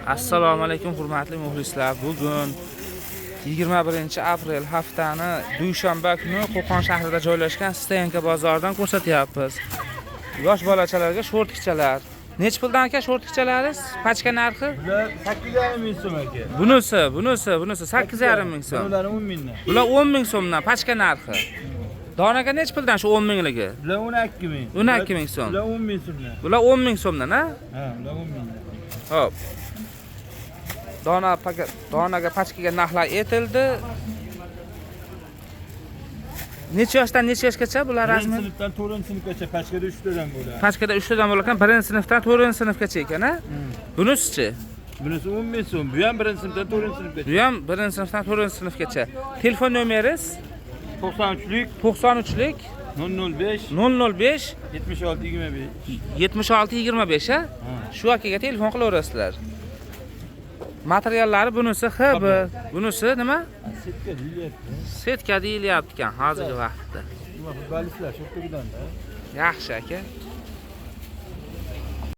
Assalomu alaykum, hurmatli muxlislar. Bugun 21 aprel, haftani dushanba kuni Qo'qon shahrida joylashgan Stoyanka bozoridan ko'rsatyapmiz. Yosh bolachalarga shortkichalar. Nechi puldan, aka, shortkichalaringiz? Pachka narxi? Bular 8,5 ming so'm, aka. Bunisi 8,5 ming so'm. Bular 10 mingdan. Bular 10 ming so'mdan pachka narxi. Donaga nechi puldan shu 10 mingligi? Bular 12 ming. 12 ming so'm. Bular 10 ming so'mdan. Bular 10 ming so'mdan, ha? Ha, bular 10 mingdan. Xo'p. Dona paket, donaga, pachkaga narxlar aytildi. Necha yoshdan necha yoshgacha bular Birinchi razmer? sinfdan 4-sinfgacha, pachkada 3 tadan bo'ladi. Pachkada 3 tadan bo'lar ekan, birinchi sinfdan 4-sinfgacha ekan, ha? Bunisichi? Bunisi 10 ming so'm. Bu ham birinchi sinfdan 4-sinfgacha. Bu ham birinchi sinfdan 4-sinfgacha. Telefon nomeringiz? 93lik 93lik 005 005 76 25. 76 25, ha? Shu akaga telefon qilaverasizlar. Materiallari bunisi HB, bunisi nima? Setka deyilyapti. Setka deyilyapti ekan hozirgi vaqtda. Nima, futbolistlar sho'rttagidan-da. Yaxshi, aka.